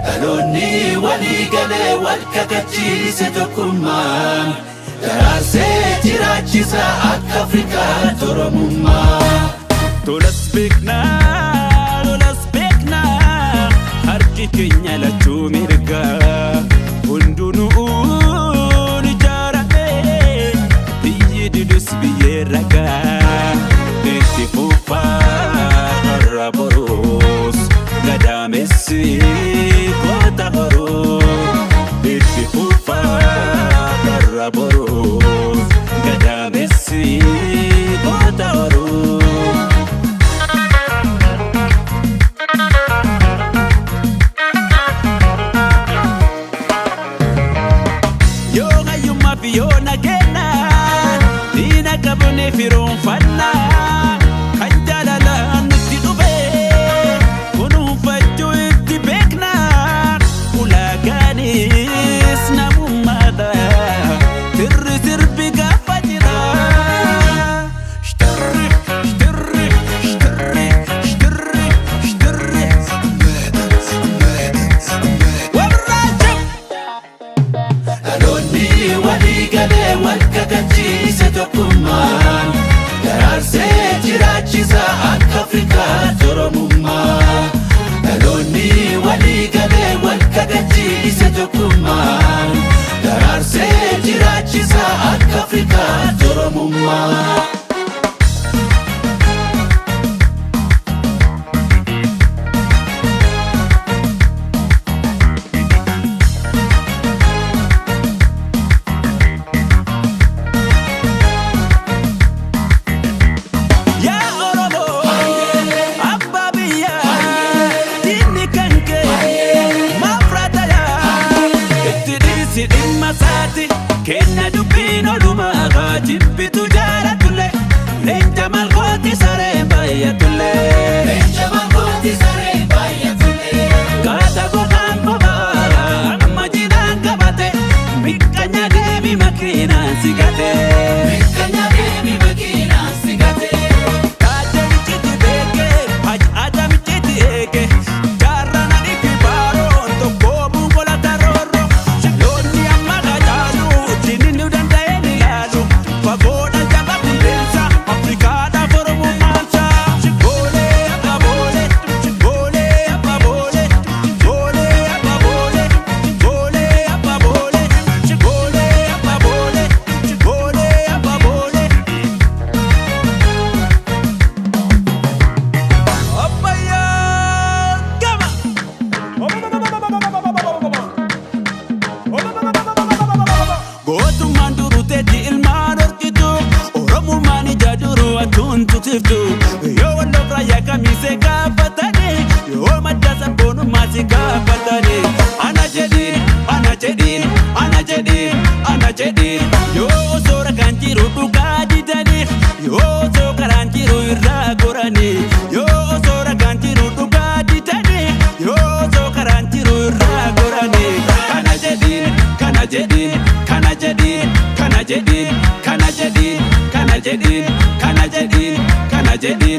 Dhaloonni walii galee wal kakachiise tokkummaan daraarsee jiraachisa akka Afrikaatti Oromummaa. Tolas beeknaa, lolas beeknaa, harki keenya lachuu mirgaa. Hundunuun ijaarame, biyyi didus biyyee ragaa. Itti fufaa har'a boruus, gadaamessi goota horuu. Itti fufaa har'a boruus, gadaamessi goota horuu. Yoo hayyummaa fi yoo nageenya diina qabne firoonfanna kan jaalalaan nutti dhufe kunuunfachuu itti beekna ulaagaanis namummaadha tirri sirbi gaafa jira. Shtirri shtirri shtirri shtirri shtirri warraachab. Dhaloonni walii galee wal kakachiise tokkummaan daraarsee jiraachisa akka Afrikaatti Oromummaa. Dhaloonni walii galee wal kakachiise tokkummaan daraarsee jiraachisa akka Afrikaatti Oromummaa. Yaa Oromoo, abbaa biyyaa, diinni kan kee maaf raatayaa? Itti dhiisi dhimma isaati, kenna dubbiin olumaa haa jibbitu jaalatullee, leenca malkooti saree baay'atullee. Leenca mangooti saree baay'atullee. Kaata gogaan bobaa, amma jidhaan qabate, miqqanya deemi makiinaan si gate. Miqqanya deemi makiinaan si gate. Kaajamichiti beekee, haji adamichiti eege, jaarraan ani fi baaroon tokko buungola roorro. Loonni amma qacaalu, diinni nu danda'ee ni ilaalu. Fagoodhaan jaba qilleensa, Afrikaadhaaf Oromummaansa. Boolee abba boolee, boolee abba boolee, boolee abba boolee, boolee abba boolee, boolee abba boolee, boolee abba boolee. Abbayyaa gama. Gootummaan duruu teetti ilmaan horkitu Oromummaan ija duruu atuun tutiftu Yoo walloof raayyaa kamiisee gaafatanii Yoo madda sabboonummaa si gaafatanii Ana jedhiin, ana jedhiin, ana jedhiin, ana jedhiin Yoo osoo ragaan jiru dhugaa didanii Yoo osoo karaan jiru irraa goranii Yoo osoo ragaan jiru dhugaa didanii Yoo osoo karaan jiru irraa goranii Kana jedhiin, kana jedhiin, kana jedhiin, kana jedhiin, kana jedhiin, kana jedhiin, kana jedhiin, kana jedhiin.